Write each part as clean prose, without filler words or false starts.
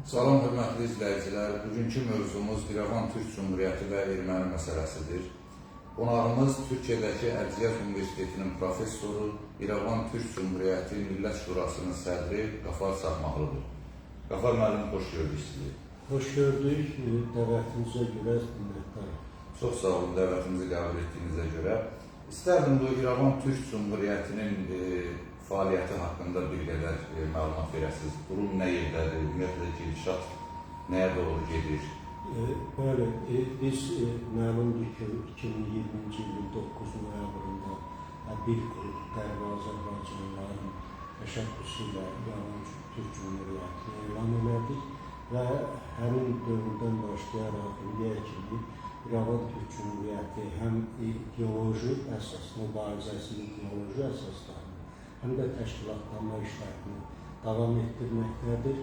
Salam hörmətli izləyicilər. Bugünkü mövzumuz İrəvan Türk Cümhuriyyəti və erməni məsələsidir. Qonağımız Türkiyədəki Erciyes Universitetinin professoru, İrəvan Türk Cümhuriyyəti Millət Şurasının sədri Qafar Çaxmaqlıdır. Qafar müəllim, xoş gördük sizi. Xoş gördük. Dəvətinizə görə minnətdarım. Çox sağ olun dəvətimizi qəbul etdiyinizə görə. İstərdim bu İrəvan Türk Cümhuriyyətinin fəaliyyəti haqqında bir qədər məlumat verəsiniz. Qurum nə yerdədir, ümumiyyətlə gedişat nəyə doğru gedir? Bəli, biz məlumdur ki, 2020-ci ilin 9 noyabrında bir qrup Qərbi Azərbaycanlıların təşəbbüsü ilə İrəvan Türk Cümhuriyyətini elan elədik və həmin dövrdən başlayaraq indiyə kimi İrəvan Türk Cümhuriyyəti həm ideoloji əsas, mübarizəsinin ideoloji əsaslarını, həm də təşkilatlanma işlərini davam etdirməkdədir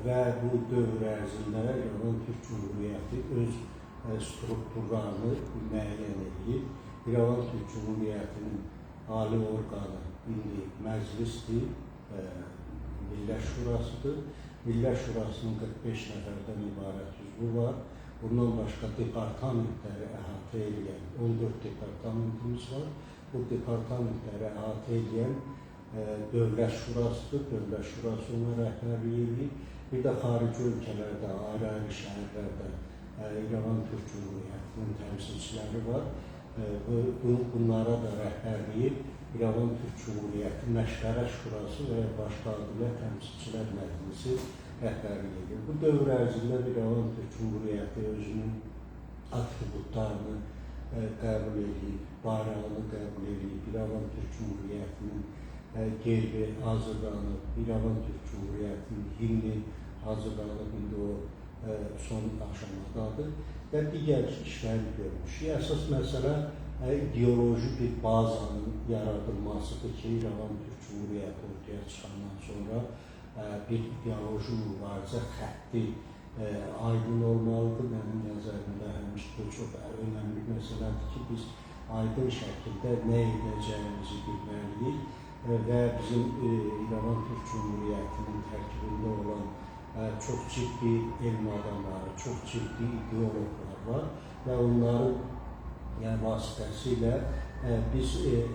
və bu dövr ərzində İrəvan Türk Cümhuriyyəti öz strukturlarını müəyyən edib. İrəvan Türk Cümhuriyyətinin ali orqanı indi məclisdir, Millət Şurasıdır. Millət Şurasının 45 nəfərdən ibarət üzvü var. Bundan başqa departamentləri əhatə edən 14 departamentimiz var. Bu departamentləri əhatə edən Dövlət Şurasıdır. Dövlət Şurası ona rəhbərlik edir. Bir də xarici ölkələrdə, ayrı-ayrı şəhərlərdə İrəvan Türk Cümhuriyyətinin təmsilçiləri var. Bunlara da rəhbərliyi İrəvan Türk Cümhuriyyəti Məşvərət Şurası və ya başqa adı ilə Təmsilçilər Məclisi rəhbərlik edir. Bu dövr ərzində İrəvan Türk Cümhuriyyəti özünün atributlarını qəbul edib, bayrağını qəbul edib, İrəvan Türk Cümhuriyyətinin gerbi hazırlanıb, İrəvan Türk Cümhuriyyətinin himni hazırlanıb, indi o son aşamadadır və digər işləri görmüşük. Əsas məsələ ideoloji bir bazanın yaradılmasıdır ki, İrəvan Türk Cümhuriyyəti ortaya çıxandan sonra bir ideoloji mübarizə xətti aydın olmalıdır. Mənim nəzərimdə həmişə bu çox önəmli məsələdir ki, biz aydın şəkildə nə edəcəyimizi bilməliyik və bizim İrəvan Türk Cümhuriyyətinin tərkibində olan çox ciddi elm adamları, çox ciddi ideoloqlar var və onların vasitəsilə biz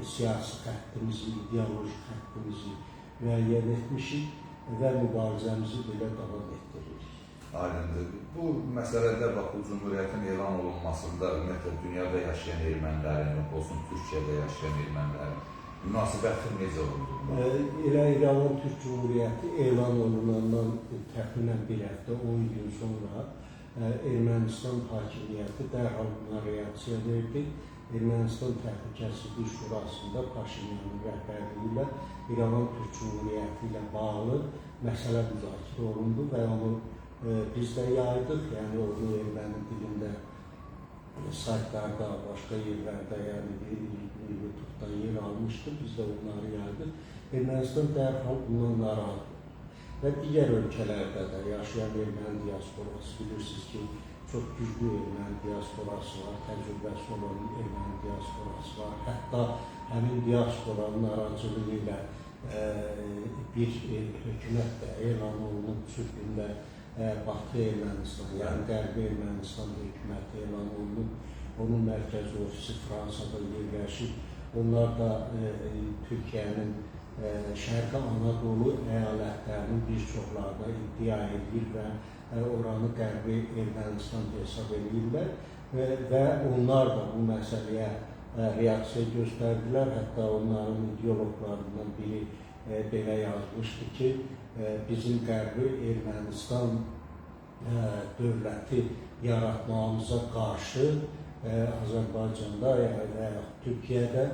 siyasi xəttimizi, ideoloji xəttimizi müəyyən etmişik və mübarizəmizi belə davam etdiririk. Aydındır. Bu məsələdə bax bu Cümhuriyyətin elan olunmasında ümumiyyətlə dünyada yaşayan ermənilərin, olsun Türkiyədə yaşayan ermənilərin münasibəti necə oldu? Elə İrəvan Türk Cümhuriyyəti elan olunandan təxminən bir həftə, 10 gün sonra Ermənistan hakimiyyəti dərhal buna reaksiya verdi. Ermənistan Təhlükəsizlik Şurasında Paşinyanın rəhbərliyi ilə İrəvan Türk Cümhuriyyəti ilə bağlı məsələ müzakirə olundu və onu biz də yaydıq, yəni onu erməni dilində saytlarda, başqa yerlərdə, yəni YouTube'da yer almışdı, biz də onları yaydıq. Ermənistan dərhal bundan narahat oldu. Və digər ölkələrdə də yaşayan erməni diasporası, bilirsiniz ki, çox güclü erməni diasporası var, təcrübəsi olan erməni diasporası var. Hətta həmin diasporanın aracılığı ilə bir hökumət də elan olunub, Sürgündə Batı Ermənistan, yəni Qərbi Ermənistan hökuməti elan olunub. Onun mərkəzi ofisi Fransada yerləşir. Onlar da Türkiyənin Şərqi Anadolu əyalətlərinin bir çoxlarına iddia edir və oranı Qərbi Ermənistan hesab edirlər və onlar da bu məsələyə reaksiya göstərdilər. Hətta onların ideoloqlarından biri belə yazmışdı ki, bizim Qərbi Ermənistan dövləti yaratmağımıza qarşı Azərbaycanda və yaxud Türkiyədə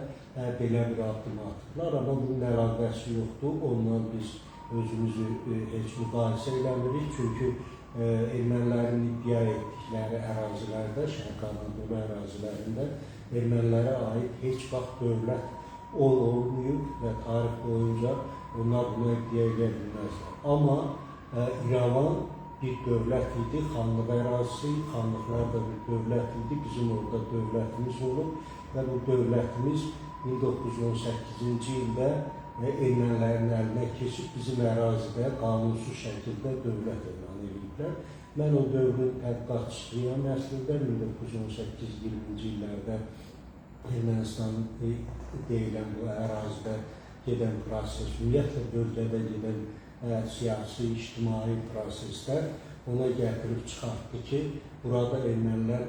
belə bir addım atıblar, amma bunun əlaqəsi yoxdur. Ondan biz özümüzü heç müqayisə eləmirik, çünki ermənilərin iddia etdikləri ərazilərdə, Şərqi Anadolu ərazilərində ermənilərə aid heç vaxt dövlət olmayıb və tarix boyunca onlar buna iddia edə bilməzlər. Amma İrəvan bir dövlət idi, xanlıq ərazisi, xanlıqlar da bir dövlət idi. Bizim orada dövlətimiz olub və bu dövlətimiz 1918-ci ildə ermənilərin əlinə keçib bizim ərazidə qanunsuz şəkildə dövlət elan ediblər. Mən o dövrün tədqiqatçısıyam. Əslində 1918-20-ci illərdə Ermənistan deyilən bu ərazidə gedən proses, ümumiyyətlə bölgədə gedən siyasi, ictimai proseslər ona gətirib çıxartdı ki, burada ermənilər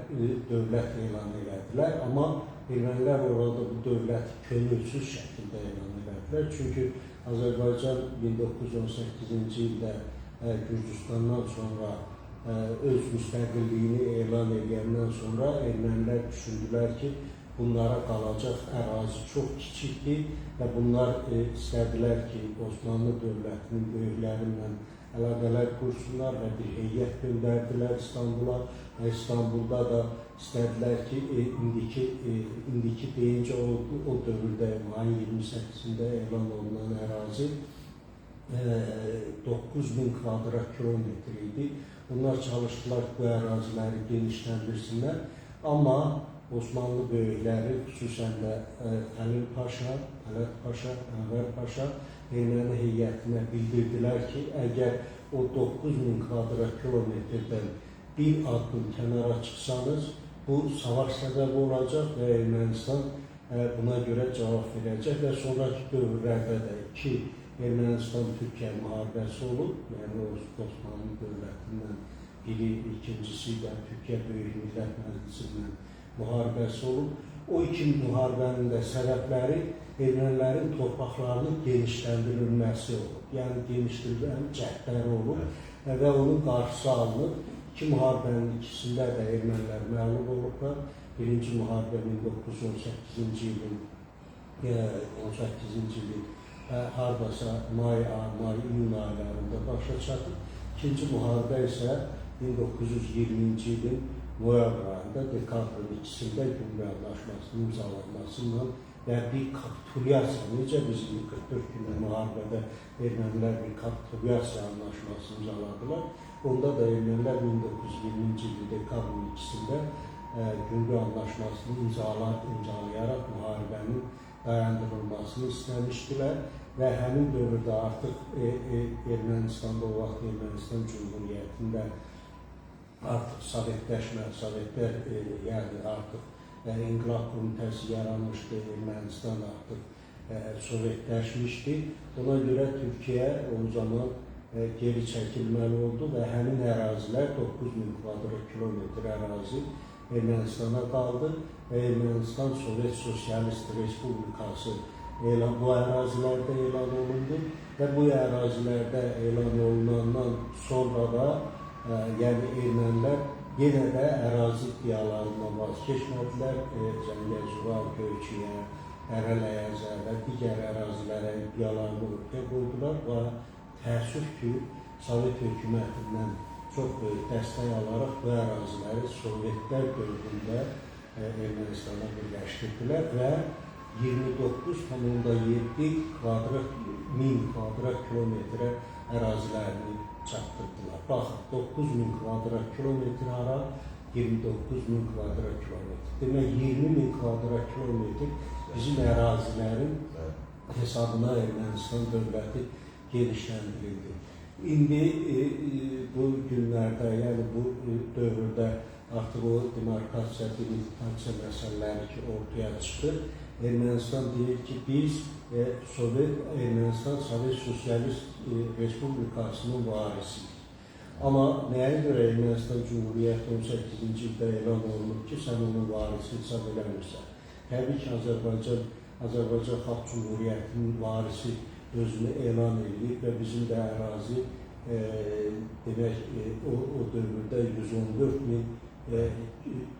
dövlət elan elədilər. Amma ermənilər orada bu dövləti könülsüz şəkildə elan elədilər. Çünki Azərbaycan 1918-ci ildə Gürcüstandan sonra öz müstəqilliyini elan edəndən sonra ermənilər düşündülər ki, bunlara qalacaq ərazi çox kiçikdir və bunlar istədilər ki, Osmanlı dövlətinin böyükləri ilə əlaqələr qursunlar və bir heyət göndərdilər İstanbula və İstanbulda da istədilər ki, indiki deyincə o dövrdə mayın 28-də elan olunan ərazi 9.000 kvadrat kilometr idi. Bunlar çalışdılar ki, bu əraziləri genişləndirsinlər. Amma Osmanlı böyükləri, xüsusən də Xəlil Paşa, Tələt Paşa, Ənvər Paşa erməni heyətinə bildirdilər ki, əgər o 9.000 kvadrat kilometrdən bir addım kənara çıxsanız, bu savaş səbəbi olacaq və Ermənistan buna görə cavab verəcək və sonraki dövrlərdə də iki Ermənistan-Türkiyə müharibəsi olub, yəni Osmanlı dövlətindən biri, ikincisi də Türkiyə Böyük Millət Məclisindən müharibəsi olub. O iki müharibənin də səbəbləri ermənilərin torpaqlarının genişləndirilməsi olub. Yəni genişləndirilən cəhdləri olub və onun qarşısı alınıb. İki müharibənin ikisində də ermənilər məğlub olublar. Birinci müharibə 1918-ci ilin 18-ci ilin hardasa may, iyun aylarında başa çatıb. İkinci müharibə isə 1920-ci ilin noyabr ayında, dekabrın 2-sində Gümrü Anlaşmasının imzalanmasıyla və bir kapitulyasiya, necə biz 44 günlük müharibədə ermənilər bir kapitulyasiya anlaşması imzaladılar, onda da ermənilər 1920-ci ilin dekabrın 2-sində Gümrü Anlaşmasını imzalayaraq müharibənin dayandırılmasını istəmişdilər və həmin dövrdə artıq Ermənistanda, o vaxt Ermənistan Cümhuriyyətində artıq sovetləşmə, sovetlər, yəni artıq İnqilab Komitəsi yaranmışdı, Ermənistan artıq sovetləşmişdi. Ona görə Türkiyə o zaman geri çəkilməli oldu və həmin ərazilər 9.000 kvadrat kilometr ərazi Ermənistana qaldı və Ermənistan Sovet Sosialist Respublikası bu ərazilərdə elan olundu və bu ərazilərdə elan olunandan sonra da yəni ermənilər yenə də ərazi iddialarından vazkeçmədilər. Zəngəzura, Göyçüyə, Dərələyəzə və digər ərazilərə iddialarını ortaya qoydular və təəssüf ki, Sovet hökumətindən çox böyük dəstək alaraq bu əraziləri Sovetlər dövründə Ermənistana birləşdirdilər və 29,7 min kvadrat kilometrə ərazilərini çatdırdılar. Baxın, 9.000 kvadrat kilometr hara, 29.000 kvadrat kilometr. Demək, 20.000 kvadrat kilometr bizim ərazilərin hesabına Ermənistan dövləti genişləndirildi. İndi bu günlərdə, yəni bu dövrdə artıq o demarkasiya, delimitasiya məsələləri ki, ortaya çıxır. Ermənistan deyir ki, biz Ermənistan Sovet Sosialist Respublikasının varisiyik. Amma nəyə görə Ermənistan Cümhuriyyəti 18-ci ildə elan olunub ki, sən onun varisi hesab eləmirsən? Təbii ki, Azərbaycan Xalq Cümhuriyyətinin varisi özünü elan edib və bizim də ərazi demək, o dövrdə 114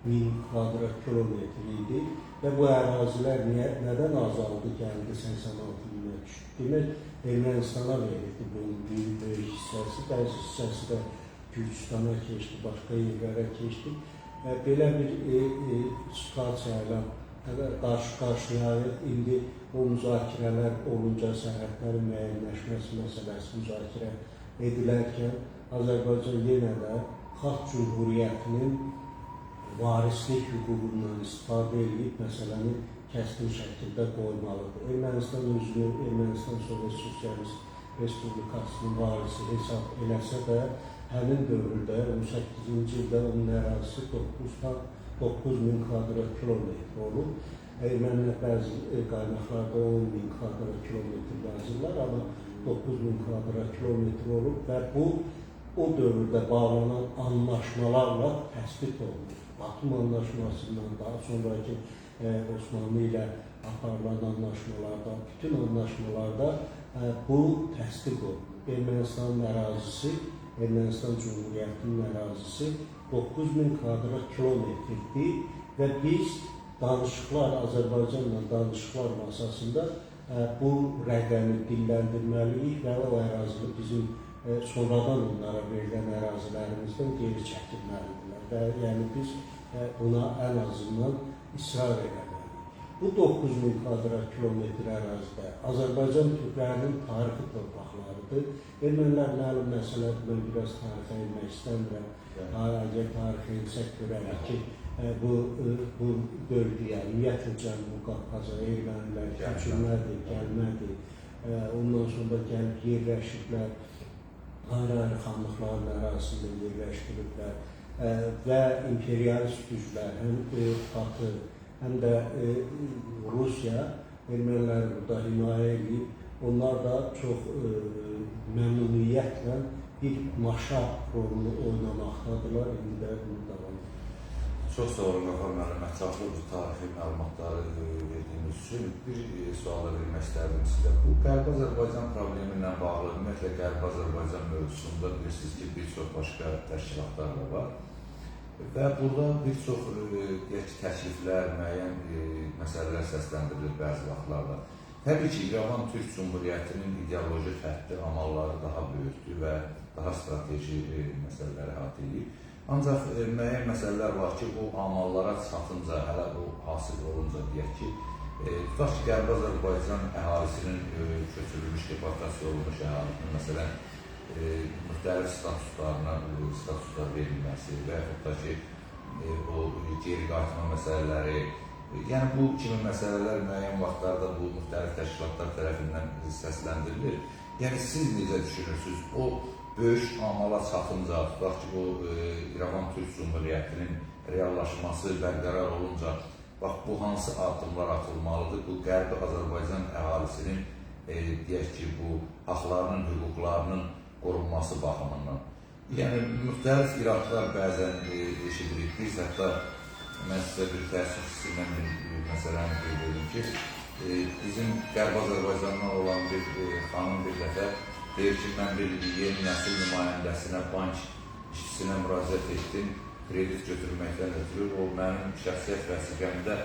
min kvadrat kilometr idi və bu ərazilər nədən azaldı, gəldi 86 minə düşdü. Demək, Ermənistana verildi bunun böyük hissəsi, bəzi hissəsi də Gürcüstana keçdi, başqa yerlərə keçdi. Belə bir situasiya ilə qarşı-qarşıyayıq. İndi o müzakirələr olunca sərhədlərin müəyyənləşməsi məsələsi müzakirə edilərkən Azərbaycan yenə də Xalq Cümhuriyyətinin varislik hüququndan istifadə edib məsələni kəskin şəkildə qoymalıdır. Ermənistan özünü Ermənistan Sovet Sosialist Respublikasının varisi hesab eləsə də, həmin dövrdə 18-ci ildə onun ərazisi 9.000 kvadrat kilometr olub. Ermənilər bəzi qaynaqlarda 10.000 kvadrat kilometr yazırlar, amma 9.000 kvadrat kilometr olub və bu o dövrdə bağlanan anlaşmalarla təsbit olunur. Batum anlaşmasından daha sonraki Osmanlı ilə aparılan anlaşmalarda, bütün anlaşmalarda bu təsdiq olunur. Ermənistanın ərazisi, Ermənistan Cümhuriyyətinin ərazisi 9.000 kvadrat kilometrdir və biz danışıqlar, Azərbaycanla danışıqlar masasında bu rəqəmi dilləndirməliyik və o ərazini bizim sonradan onlara verilən ərazilərimizdən geri çəkilməlidirlər və yəni biz buna ən azından israr eləməliyik. Bu 9.000 kvadrat kilometr ərazidə Azərbaycan türklərinin tarixi torpaqlarıdır. Ermənilər məlum məsələdir, mən biraz tarixə inmək istəmirəm. Əgər tarixə insək görərik ki, bu bölgəyə, ümumiyyətlə Cənubi Qafqaza ermənilər köçürmədir, gəlmədir. Ondan sonra gəlib yerləşiblər, ayrı-ayrı xanlıqların ərazisində yerləşdiriblər və imperialist güclər, həm Batı, həm də Rusiya erməniləri burada himayə edib. Onlar da çox məmnuniyyətlə bir maşa rolunu oynamaqdadırlar, indi də bunu davam edir. Çox sağ olun Qafar müəllim, ətraflı bu tarixi məlumatları verdiyiniz üçün. Bir sual da vermək istərdim sizə. Bu Qərbi Azərbaycan problemi ilə bağlı, ümumiyyətlə Qərbi Azərbaycan mövzusunda bilirsiniz ki, bir çox başqa təşkilatlar da var. Və burada bir çox deyək ki, təkliflər, müəyyən məsələlər səsləndirilir bəzi vaxtlarda. Təbii ki, İrəvan Türk Cümhuriyyətinin ideoloji xətti, amalları daha böyükdür və daha strateji məsələləri əhatə edir. Ancaq müəyyən məsələlər var ki, o amallara çatınca, hələ o hasil olunca deyək ki, tutaq ki, Qərbi Azərbaycan əhalisinin köçürülmüş, deportasiya olunmuş əhalinin, məsələn, müxtəlif statuslarına statuslar verilməsi və yaxud da ki, o geri qayıtma məsələləri, yəni bu kimi məsələlər müəyyən vaxtlarda bu müxtəlif təşkilatlar tərəfindən səsləndirilir. Yəni siz necə düşünürsünüz, o böyük amala çatınca, tutaq ki, o İrəvan Türk Cümhuriyyətinin reallaşması bərqərar olunca, bax bu hansı addımlar atılmalıdır? Bu Qərbi Azərbaycan əhalisinin, deyək ki, bu haqlarının, hüquqlarının qorunması baxımından. Yəni müxtəlif iradlar bəzən eşidirik. Biz hətta mən sizə bir təəssüf hissi ilə bir məsələni qeyd edim ki, bizim Qərbi Azərbaycandan olan bir xanım bir dəfə deyir ki, mən bir yeni nəsil nümayəndəsinə, bank işçisinə müraciət etdim, kredit götürməkdən ötürü. O mənim şəxsiyyət vəsiqəmdə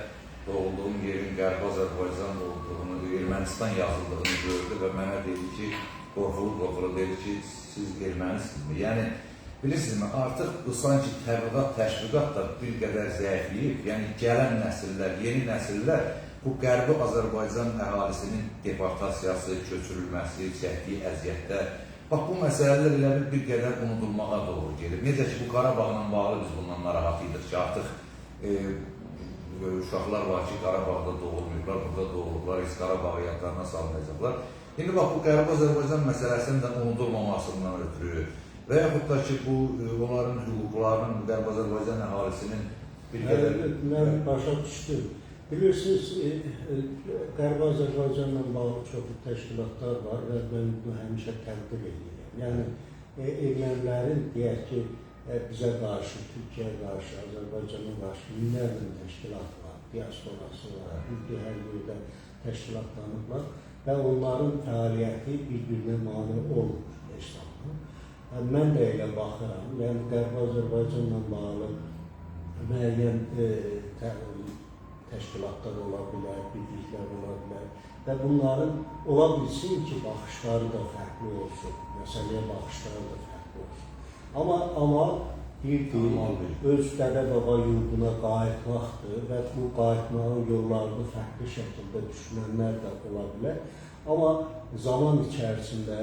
doğulduğum yerin Qərbi Azərbaycan olduğunu, Ermənistan yazıldığını gördü və mənə dedi ki, qorxulu-qorxulu dedi ki, siz ermənisinizmi? Yəni, bilirsinizmi, artıq bu sanki təbliğat, təşviqat da bir qədər zəifləyib. Yəni, gələn nəsillər, yeni nəsillər bu Qərbi Azərbaycan əhalisinin deportasiyası, köçürülməsi, çəkdiyi əziyyətlər, bax bu məsələlər elə bir qədər unudulmağa doğru gedir. Necə ki, bu Qarabağla bağlı biz bundan narahat idik ki, artıq uşaqlar var ki, Qarabağda doğulmayıblar, burada doğulublar, heç Qarabağı yadlarına salmayacaqlar. İndi bax, bu Qərbi Azərbaycan məsələsinin də unudulmamasından ötürü və yaxud da ki, bu onların hüquqlarının, Qərbi Azərbaycan əhalisinin bir qədər... Mən başa düşdüm. Bilirsiniz, Qərbi Azərbaycanla bağlı çoxlu təşkilatlar var və mən bunu həmişə təqdir edirəm. Yəni, ermənilərin, deyək ki, bizə qarşı, Türkiyəyə qarşı, Azərbaycana qarşı minlərlə təşkilat var, diasporası var, hər yerdə təşkilatlanıblar və onların fəaliyyəti bir-birinə mane olmur heç zaman. Mən də elə baxıram, yəni Qərbi Azərbaycanla bağlı müəyyən təşkilatlar ola bilər, birliklər ola bilər və bunların ola bilsin ki, baxışları da fərqli olsun, məsələyə baxışları da fərqli olsun. Amma birdir, öz dədə-baba yurduna qayıtmaqdır və bu qayıtmağın yollarını fərqli şəkildə düşünənlər də ola bilər. Amma zaman içərisində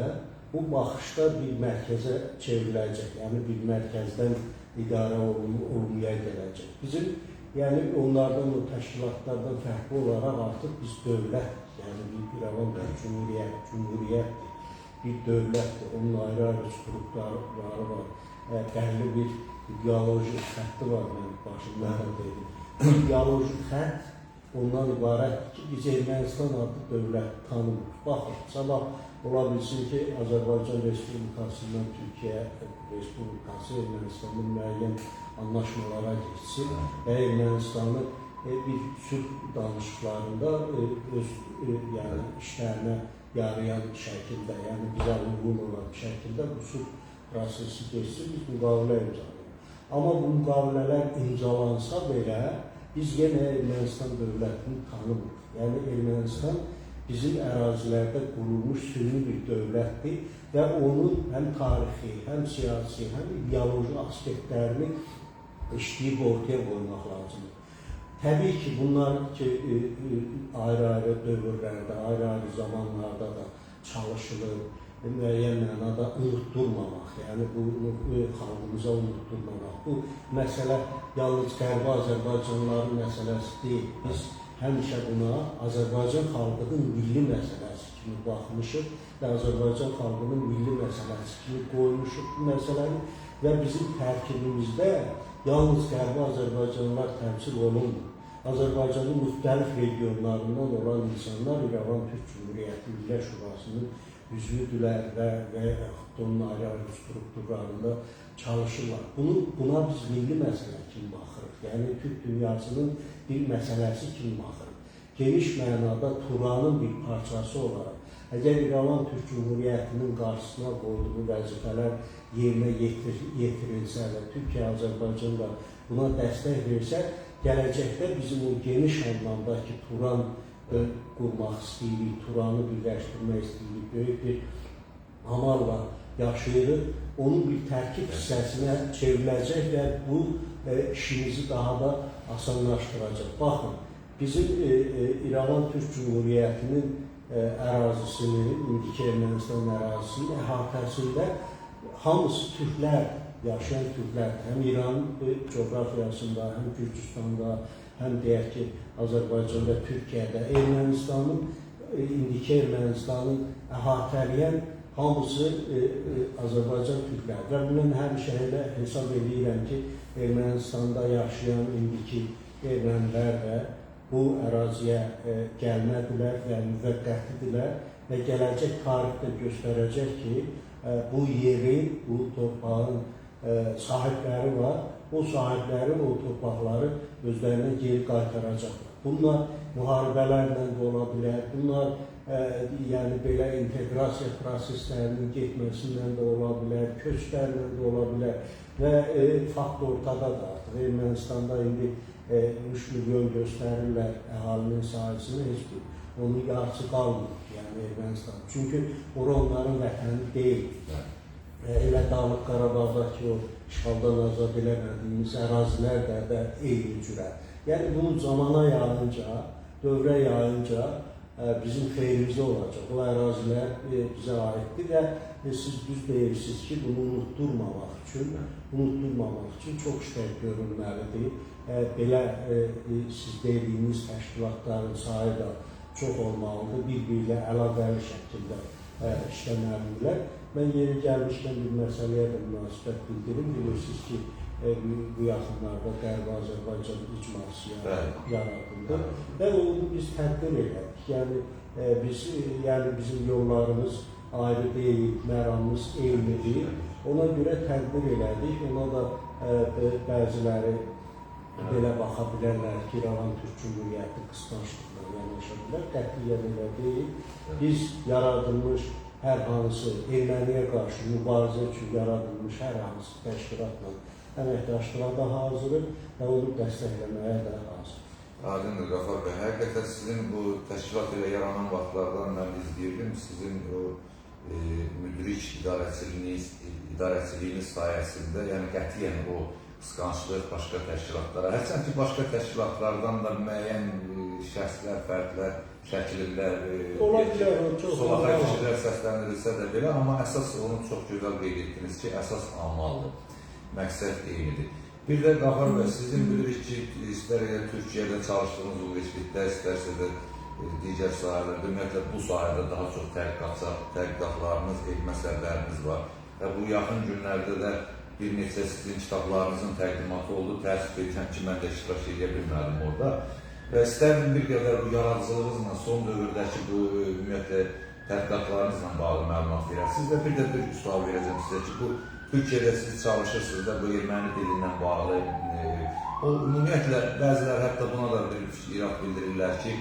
bu baxışlar bir mərkəzə çevriləcək, yəni bir mərkəzdən idarə olunmaya gələcək. Bizim Yəni onlardan, o təşkilatlardan fərqli olaraq artıq biz dövlət, yəni bir İrəvan Türk Cümhuriyyətdir, bir dövlətdir, onun ayrı-ayrı strukturları var, bəlli bir ideoloji xətti var, mən başından da dedim. İdeoloji xətt ondan ibarətdir ki, biz Ermənistan adlı dövlət tanımırıq. Baxın, sabah ola bilsin ki, Azərbaycan Respublikasından Türkiyə Respublikası Ermənistanın müəyyən anlaşmalara geçsin və Ermənistanı bir sülh danışıqlarında öz yəni işlərinə yarayan şəkildə, yəni bizə uyğun olan şəkildə bu sülh prosesi geçsin, biz müqavilə imzalayırıq. Amma bu müqavilələr imzalansa belə, biz yenə Ermənistan dövlətini tanımırıq. Yəni Ermənistan bizim ərazilərdə qurulmuş süni bir dövlətdir və onun həm tarixi, həm siyasi, həm ideoloji aspektlərini işləyib ortaya qoymaq lazımdır. Təbii ki, bunlar ki, ayrı-ayrı dövrlərdə, ayrı-ayrı zamanlarda da çalışılır, müəyyən mənada unutturmamaq, yəni bunu xalqımıza unutturmamaq. Bu məsələ yalnız Qərbi Azərbaycanlıların məsələsi deyil. Biz həmişə buna Azərbaycan xalqının milli məsələsi kimi baxmışıq və Azərbaycan xalqının milli məsələsi kimi qoymuşuq bu məsələni və bizim tərkibimizdə yalnız Qərbi Azərbaycanlılar təmsil olunmur. Azərbaycanın müxtəlif regionlarından olan insanlar İrəvan Türk Cümhuriyyəti Millət Şurasının üzvüdülər və yaxud da onun ayrı-ayrı strukturlarında çalışırlar. Buna biz milli məsələ kimi baxırıq. Yəni Türk dünyasının bir məsələsi kimi baxırıq. Geniş mənada Turanın bir parçası olaraq, əgər İrəvan Türk Cümhuriyyətinin qarşısına qoyduğu vəzifələr yerinə yetirilsə və Türkiyə, Azərbaycan da buna dəstək versə, gələcəkdə bizim o geniş anlamdakı Turan qurmaq istəyirik, Turanı birləşdirmək istəyirik, böyük bir amalla yaşayırıq, onun bir tərkib hissəsinə çevriləcək və bu işimizi daha da asanlaşdıracaq. Baxın, bizim İrəvan Türk Cümhuriyyətinin ərazisinin, indiki Ermənistan ərazisinin əhatəsində hamısı türklər, yaşayan türklər, həm İran coğrafiyasında, həm Gürcüstanda, həm deyək ki, Azərbaycanda, Türkiyədə, Ermənistanın, indiki Ermənistanın əhatəliyən hamısı Azərbaycan türkləri. Və mən həmişə elə hesab edirəm ki, Ermənistanda yaşayan indiki ermənilər də bu əraziyə gəlmədilər və müvəqqətidirlər və gələcək tarix də göstərəcək ki, bu yerin, bu torpağın sahibləri var. O sahibləri o torpaqları özlərinə geri qaytaracaqlar. Bunlar müharibələrlə də ola bilər, bunlar yəni belə inteqrasiya proseslərinin getməsindən də ola bilər, köçlərlə də ola bilər və fakt ortadadır artıq. Ermənistanda indi 3 milyon göstərirlər əhalinin sayısını, heç bir onun yarısı qalmır, yəni Ermənistan. Çünki ora onların vətəni deyil. Elə Dağlıq Qarabağdakı o işğaldan azad eləmədiyimiz ərazilər də eyni cürə. Yəni bunu zamana yayınca, dövrə yayınca bizim xeyrimizə olacaq. O ərazilər bizə aiddir və siz düz deyirsiniz ki, bunu unutturmamaq üçün çox işlər görülməlidir. Belə siz dediyiniz təşkilatların sayı da çox olmalıdır, bir-biri ilə əlaqəli şəkildə işləməlidirlər. Mən yeri gəlmişkən bir məsələyə də münasibət bildirim. Bilirsiniz ki, bu yaxınlarda Qərbi Azərbaycan icması yaradıldı və onu biz təqdir elədik. Yəni, bizim yollarımız ayrı deyil, məramımız eynidir. Ona görə təqdir elədik. Ona da bəziləri belə baxa bilərlər ki, İrəvan Türk Cümhuriyyəti qısqanclıqla yanaşa bilər. Qətiyyən elə deyil. Biz yaradılmış hər hansı erməniyə qarşı mübarizə üçün yaradılmış hər hansı təşkilatla əməkdaşlığa da hazırıq və onu dəstəkləməyə də hazırıq. Aydındır Qafar bəy, həqiqətən sizin bu təşkilat ilə yaranan vaxtlardan mən izləyirdim. Sizin o müdrik idarəçiliyiniz sayəsində, yəni qətiyyən o qısqanclıq başqa təşkilatlara, hərçənd ki, başqa təşkilatlardan da müəyyən şəxslər, fərdlər şəklində solaqay fikirlər səsləndirilsə də belə, amma əsas onu çox gözəl qeyd etdiniz ki, əsas amaldır, məqsəd eynidir. Bir də Qafar bəy, sizin bilirik ki, istər elə Türkiyədə çalışdığınız universitetdə, istərsə də digər sahələrdə, ümumiyyətlə bu sahədə daha çox tədqiqatlarınız, elmi əsərləriniz var. Və bu yaxın günlərdə də bir neçə sizin kitablarınızın təqdimatı oldu. Təəssüf edirəm ki, mən də iştirak edə bilmədim orada. Və istərdim bir qədər bu yaradıcılığınızla, son dövrdəki bu ümumiyyətlə tədqiqatlarınızla bağlı məlumat verəsiniz və bir də bir sual verəcəm sizə ki, bu Türkiyədə siz çalışırsınız da bu erməni dilindən bağlı, o ümumiyyətlə bəziləri hətta buna da bir irad bildirirlər ki,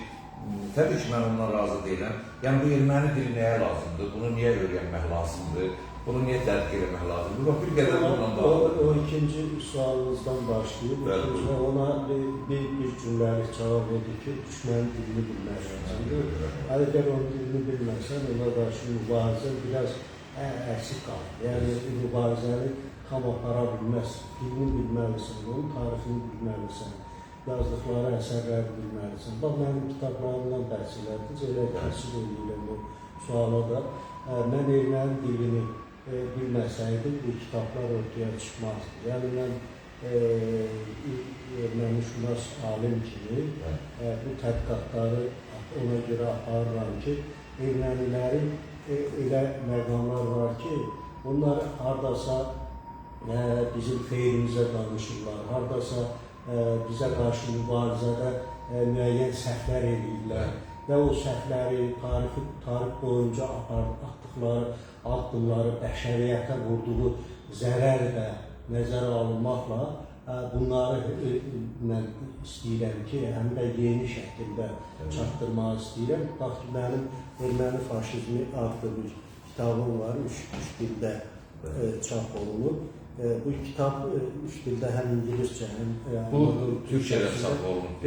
təbii ki, mən ondan razı deyiləm. Yəni bu erməni dili nəyə lazımdır? Bunu niyə öyrənmək lazımdır? Bunu niyə tədqiq etmək lazımdır? Bax, bir qədər bununla bağlı. O ikinci sualınızdan başlayıb, ikinci, ona bir cümləlik cavab verdi ki, düşmənin dilini bilmək lazımdır. Əgər onun dilini bilməsən, ona qarşı mübarizə biraz əksik qalır. Yəni, mübarizəni tam apara bilməz. Dilini bilməlisən, onun tarixini bilməlisən, yazdıqları əsərləri bilməlisən. Bax, mənim kitablarımdan bəhs elədiniz, elə təsir eləyirəm o suala da. Mən erməni dilini bilməsəydim, bu kitablar ortaya çıxmazdı. Yəni, mən ermənişünas alim kimi bu tədqiqatları ona görə aparıram ki, ermənilərin elə məqamlar var ki, onlar haradasa bizim xeyrimizə danışırlar, haradasa bizə qarşı mübarizədə müəyyən səhvlər eləyirlər və o səhvləri tarix boyunca atdıqları addımları, bəşəriyyətə vurduğu zərər də nəzərə alınmaqla bunları mən istəyirəm ki, həm də yeni şəkildə çatdırmağı istəyirəm. Bax ki, mənim Erməni faşizmi adlı bir kitabım var, üç dildə çap olunub. Bu kitab üç dildə həm ingiliscə, həm bu Türkçədə çap olunub.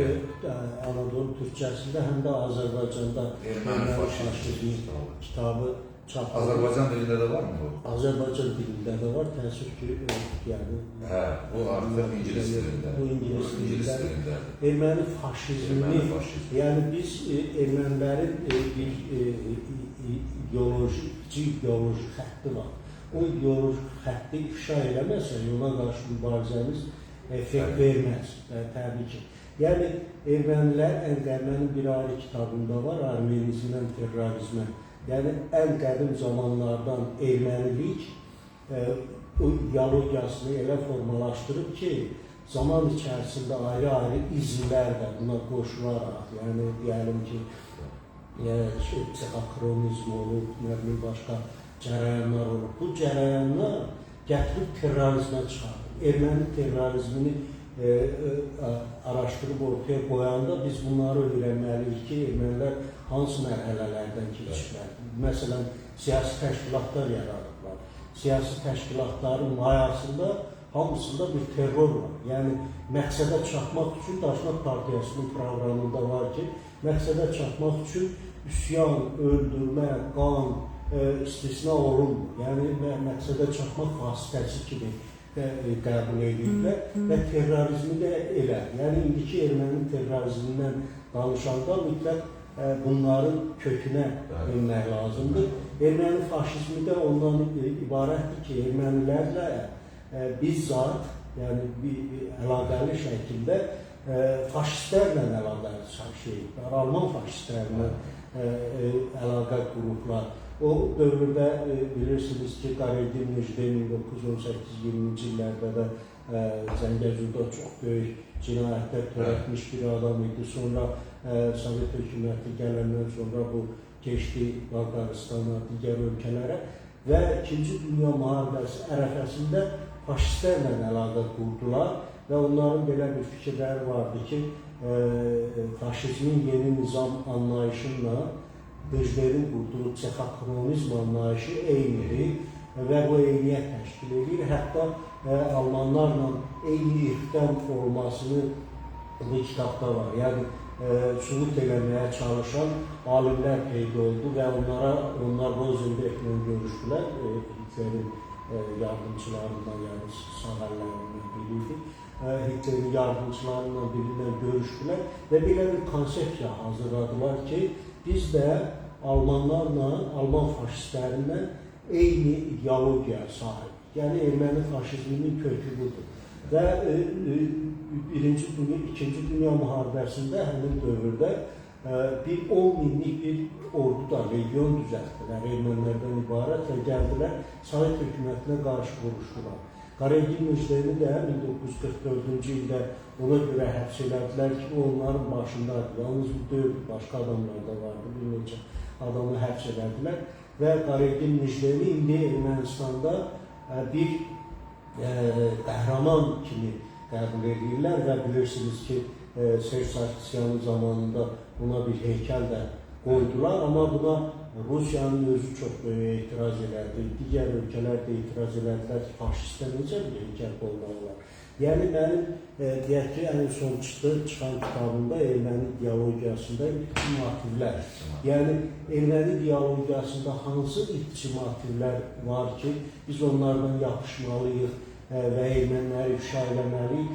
Anadolu Türkçəsində, həm də Azərbaycanda Erməni faşizmi kitabı çap olunub. Azərbaycan dilində də varmı bu? Azərbaycan dilində də var. Təəssüf ki, yəni hə, bu artıq ingilis dilində. Bu ingilis dilində. Erməni faşizmini, yəni biz ermənilərin bir ideoloji xətti var. O ideoloji xətti ifşa eləməsə, ona qarşı mübarizəmiz effekt verməz, təbii ki. Yəni, ermənilər, mənim bir ayrı kitabımda var, Armenizmdən terrorizmə. Yəni, ən qədim zamanlardan ermənilik o ideologiyasını elə formalaşdırıb ki, zaman içərisində ayrı-ayrı izmlər də buna qoşularaq, yəni, deyəlim ki, psixokronizm olub, nə bilim, başqa cərəyanlar olub. Bu cərəyanlar gətirib terrorizmə çıxardır. Erməni terrorizmini araşdırıb ortaya qoyanda biz bunları öyrənməliyik ki, ermənilər hansı mərhələlərdən keçiblər. Məsələn, siyasi təşkilatlar yaradıblar. Siyasi təşkilatların mayasında hamısında bir terror var. Yəni, məqsədə çatmaq üçün Daşnak Partiyasının proqramında var ki, məqsədə çatmaq üçün üsyan, öldürmə, qan, istisna olunmur. Yəni, məqsədə çatmaq vasitəsi kimi qəbul edirlər və terrorizmi də elə. Yəni, indiki erməni terrorizmindən danışanda mütləq bunların kökünə dönmək lazımdır. Erməni faşizmi də ondan ibarətdir ki, ermənilərlə bizzat, yəni bir əlaqəli şəkildə faşistlərlə əlaqəli şeylər, Alman faşistlərlə əlaqə qurublar. O dövrdə bilirsiniz ki, Qaredin Müjde 1918-20-ci illərdə də Zəngəzurda çox böyük cinayətlər törətmiş bir adam idi. Sonra Sovet hökuməti gələndən sonra bu keçdi Bolqaristana, digər ölkələrə və İkinci Dünya Müharibəsi ərəfəsində faşistlərlə əlaqə qurdular və onların belə bir fikirləri vardı ki, faşizmin yeni nizam anlayışıyla Dejlerin qurduğu psixokronizm anlayışı eynidir və bu eyniyyət təşkil edir. Hətta Almanlarla eyni irqdən olmasını bu kitabda var. Yəni, sübut eləməyə çalışan alimlər peyda oldu və onlar Rosenberglə görüşdülər. Hitlerin yardımçılarından, yəni sağ əllərindən biri idi. Hitlerin yardımçılarından biri ilə görüşdülər və belə bir konsepsiya hazırladılar ki, biz də Almanlarla, Alman faşistlərindən eyni ideologiyaya sahib. Yəni, erməni faşizminin kökü budur. Və Birinci Dünya, İkinci Dünya müharibəsində həmin dövrdə bir 10 minlik bir ordu da, legion düzəltdilər, ermənilərdən ibarət və gəldilər Sovet hökumətinə qarşı vuruşdular. Qaregin Müjdəni də 1944-cü ildə ona görə həbs elədilər ki, o onların başındadır. Yalnız bu deyildi, başqa adamlar da vardı, bir neçə adamı həbs elədilər və Qaregin Müjdəni indi Ermənistanda bir qəhrəman kimi qəbul edirlər və bilirsiniz ki, Serj Sarkisyanın zamanında buna bir heykəl də qoydular, amma buna Rusiyanın özü çox böyük etiraz elədi, digər ölkələr də etiraz elədilər ki, faşistə necə bir heykəl qoymaq olar? Yəni mənim deyək ki, ən son çıxan kitabımda erməni ideologiyasında irqçi motivlər. Yəni erməni ideologiyasında hansı irqçi motivlər var ki, biz onlardan yapışmalıyıq və erməniləri ifşa eləməliyik.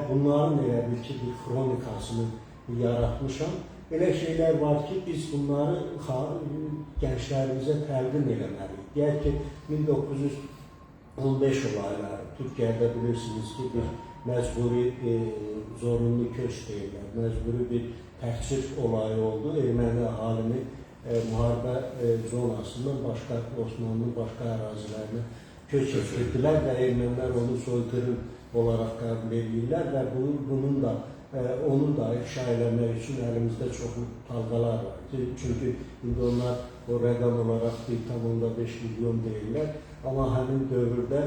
Bunların elə bil ki, bir xronikasını yaratmışam. Elə şeylər var ki, biz bunları gənclərimizə təlqin eləməliyik. Deyək ki, 1915 olayları, Türkiyədə bilirsiniz ki, bir məcburi zorunlu köç deyirlər, məcburi bir təhcir olayı oldu. Erməni əhalini müharibə zonasından başqa, Osmanlının başqa ərazilərinə köç etdirdilər və ermənilər onu soyqırım olaraq qəbul edirlər və bunun da onu da ifşa eləmək üçün əlimizdə çoxlu dalğalar var. Çünki indi onlar o rəqəm olaraq 1,5 milyon deyirlər. Amma həmin dövrdə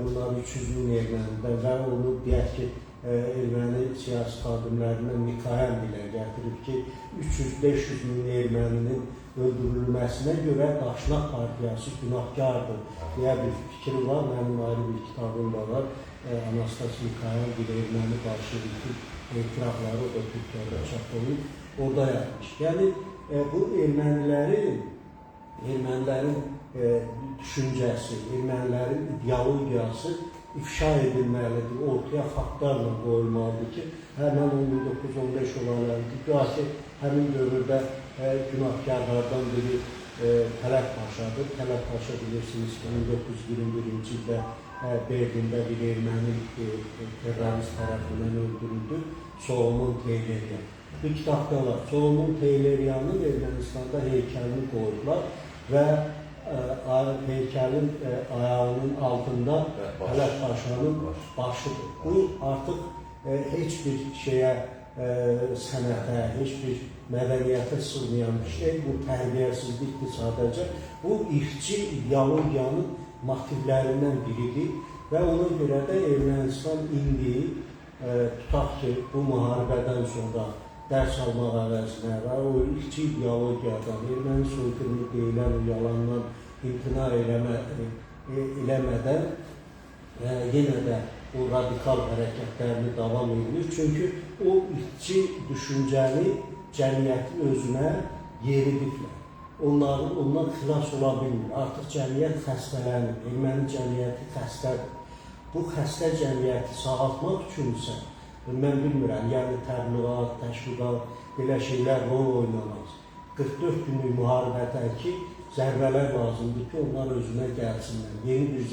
bunlar 300 min ermənidən və onu deyək ki, erməni siyasi xadimlərindən Mikael ilə gətirib ki, 300-500 min erməninin öldürülməsinə görə Daşnaq Partiyası günahkardır deyə bir fikri var. Mənim ayrı bir kitabım da var. Anastas Mikael bir erməni bolşevikin etirafları, o da Türkiyədə çap olunub, orada yapmış. Yəni bu ermənilərin düşüncəsi, ermənilərin ideologiyası ifşa edilməlidir, ortaya faktlarla qoyulmalıdır ki, həmən o 1915 olaylarıdır. Güya ki, həmin dövrdə günahkarlardan biri Tələt Paşadır. Tələt Paşa bilirsiniz ki, 1921-ci ildə Berlində bir erməni terrorist tərəfindən öldürüldü. Solomon Teylerian. Bu kitabda var. Solomon Teylerianın Ermənistanda heykəlini qoydular və heykəlin ayağının altında Tələt Paşanın başıdır. Bu artıq heç bir şeyə, sənətə, heç bir mədəniyyətə sığmayan bir şey. Bu tərbiyəsizlikdir sadəcə. Bu irqçi ideologiyanın motivlərindən biridir və ona görə də Ermənistan indi tutaq ki, bu müharibədən sonra dərs almaq əvəzinə və o irqçi ideologiyadan, erməni soyqırımı deyilən o yalandan imtina eləmədən yenə də o radikal hərəkətlərini davam edir. Çünki o irqçi düşüncəni cəmiyyətin özünə yeridiblər. Ondan xilas ola bilmir. Artıq cəmiyyət xəstələnir. Erməni cəmiyyəti xəstədir. Bu xəstə cəmiyyəti sağaltmaq üçün isə mən bilmirəm, yəni təbliğat, təşviqat, belə şeylər rol oynamaz. 44 günlük müharibədəki zərbələr lazımdır ki, onlar özünə gəlsinlər. Yeni bir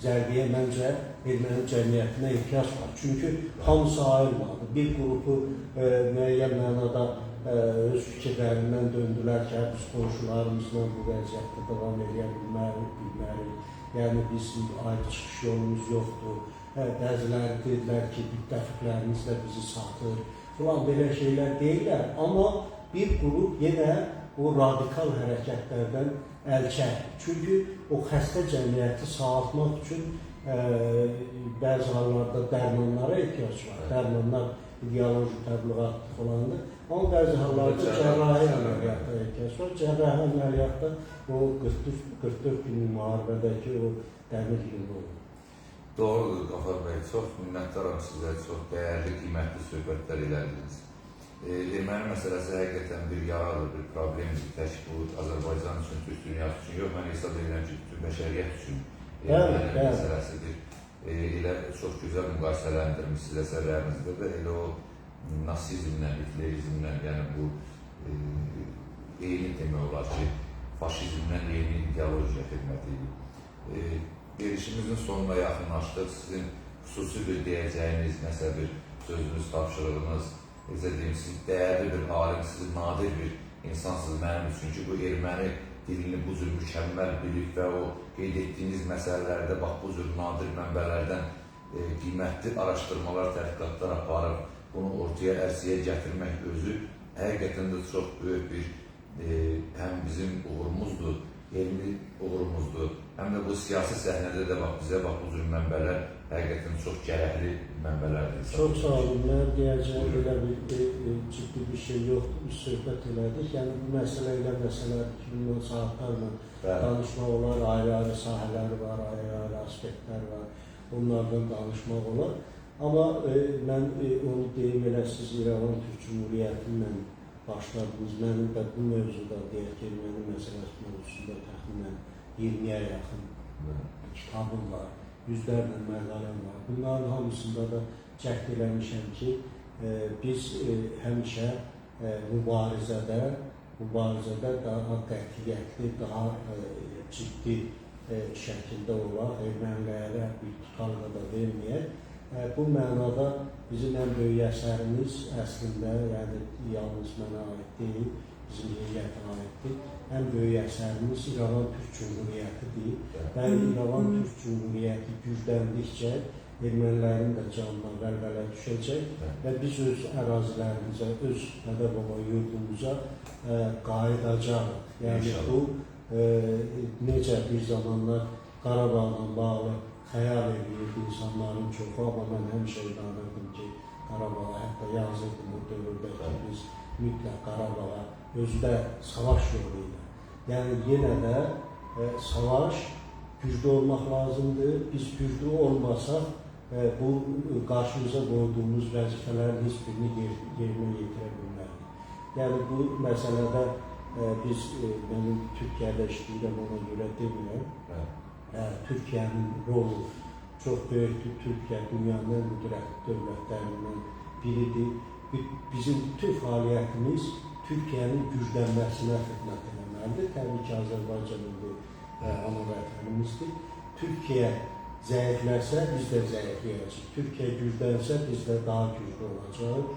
zərbəyə məncə erməni cəmiyyətinə ehtiyac var. Çünki hamısı ayrılmadı. Bir qrupu müəyyən mənada öz fikirlərindən döndülər ki, biz qonşularımızla bu vəziyyətdə davam edə bilmərik. Yəni bizim ayrı çıxış yolumuz yoxdur. Bəziləri dedilər ki, müttəfiqlərimiz də bizi satır. Filan belə şeylər deyirlər. Amma bir qrup yenə o radikal hərəkətlərdən əl çəkir. Çünki o xəstə cəmiyyəti sağaltmaq üçün bəzi hallarda dərmanlara ehtiyac var. Dərmanlar ideoloji təbliğat falandır. Amma bəzi hallarda cərrahi əməliyyata ehtiyac var. Cərrahi əməliyyatda o 44 günlük müharibədəki o dəmir yumruğu olur. Doğrudur Qafar bəy, çox minnətdaram sizə, çox dəyərli, qiymətli söhbətlər elədiniz. Erməni məsələsi həqiqətən bir yaradır, bir problemdir. Tək bu Azərbaycan üçün, Türk dünyası üçün yox, mən hesab edirəm ki, bütün bəşəriyyət üçün erməni məsələsidir. Elə çox gözəl müqayisələndirmişsiniz əsərlərinizdə də, elə o nasizmlə, hitlerizmlə, yəni bu eyni demək olar ki, faşizmlə eyni ideologiya xidmət edir. Verişimizin sonuna yaxınlaşdıq. Sizin Xüsusi bir deyəcəyiniz, nəsə bir sözünüz, tapşırığınız, necə deyim, siz dəyərli bir alimsiniz, nadir bir insansınız mənim üçün ki, bu erməni dilini bu cür mükəmməl bilib və o qeyd etdiyiniz məsələlərdə bax bu cür nadir mənbələrdən qiymətli araşdırmalar, tədqiqatlar aparıb bunu ortaya ərsəyə gətirmək özü həqiqətən də çox böyük bir həm bizim uğurumuzdur, elmi uğurumuzdur, həm də bu siyasi səhnədə də bax bizə bax bu cür mənbələr həqiqətən çox gərəkli mənbələrdir. Çox sağ olun. Mən deyəcəyim belə bir ciddi bir şey yoxdur. Biz söhbət elədik. Yəni bu məsələ elə məsələdir ki, bundan saatlarla danışmaq olar. Ayrı-ayrı sahələri var, ayrı-ayrı aspektlər var. Onlardan danışmaq olar. Amma mən onu deyim, elə siz İrəvan Türk Cümhuriyyəti ilə başladınız. Mənim də bu mövzuda, deyək ki, erməni məsələsi mövzusunda təxminən 20-yə yaxın kitabım var, yüzlərlə məqaləm var. Bunların hamısında da cəhd eləmişəm ki, biz həmişə mübarizədə daha qətiyyətli, daha ciddi şəkildə olaq, ermənilərə bir tutalğa da verməyək. Bu mənada bizim ən böyük əsərimiz əslində, yəni yalnız mənə aid deyil, bizim heyətə aiddir. Ən böyük əsərimiz İrəvan Türk Cümhuriyyətidir. Və İrəvan Türk Cümhuriyyəti gücləndikcə ermənilərin də canına vəlvələ düşəcək və biz öz ərazilərimizə, öz dədə-baba yurdumuza qayıdacağıq. Yəni İnşallah. Bu necə bir zamanlar Qarabağla bağlı xəyal edirdi insanların çoxu, amma mən həmişə inanırdım ki, Qarabağa, hətta yazırdım o dövrdə ki, biz mütləq Qarabağa, özü də savaş yolu ilə. Yəni yenə də savaş, güclü olmaq lazımdır. Biz güclü olmasaq, bu qarşımıza qoyduğumuz vəzifələrin heç birini yerinə yetirə bilmərik. Yəni bu məsələdə biz, mənim Türkiyədə işləyirəm, ona görə demirəm. Türkiyənin rolu çox böyükdür. Türkiyə dünyanın ən qüdrətli dövlətlərindən biridir. Bizim bütün fəaliyyətimiz Türkiyənin güclənməsinə xidmət eləməlidir. Təbii ki, Azərbaycan indi ana vətənimizdir. Türkiyə zəifləsə, biz də zəifləyəcəyik. Türkiyə güclənsə, biz də daha güclü olacağıq.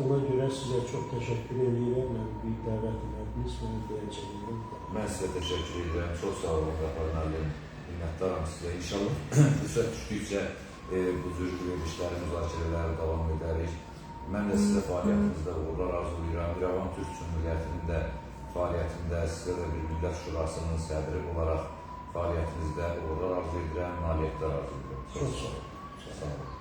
Ona görə sizə çox təşəkkür edirəm. Məni bir dəvət elədiniz. Mən deyəcəyim. Mən sizə təşəkkür edirəm. Çox sağ olun, Qafar müəllim. Minnətdaram sizə. İnşallah fürsət düşdükcə bu cür verilişləri, müzakirələri davam edərik. Mən də sizə fəaliyyətinizdə uğurlar arzulayıram. İrəvan Türk Cümhuriyyətinin də fəaliyyətində sizə də bir Millət Şurasının sədri olaraq fəaliyyətinizdə uğurlar arzu edirəm, nailiyyətlər arzu edirəm. Çox sağ olun. Sağ olun.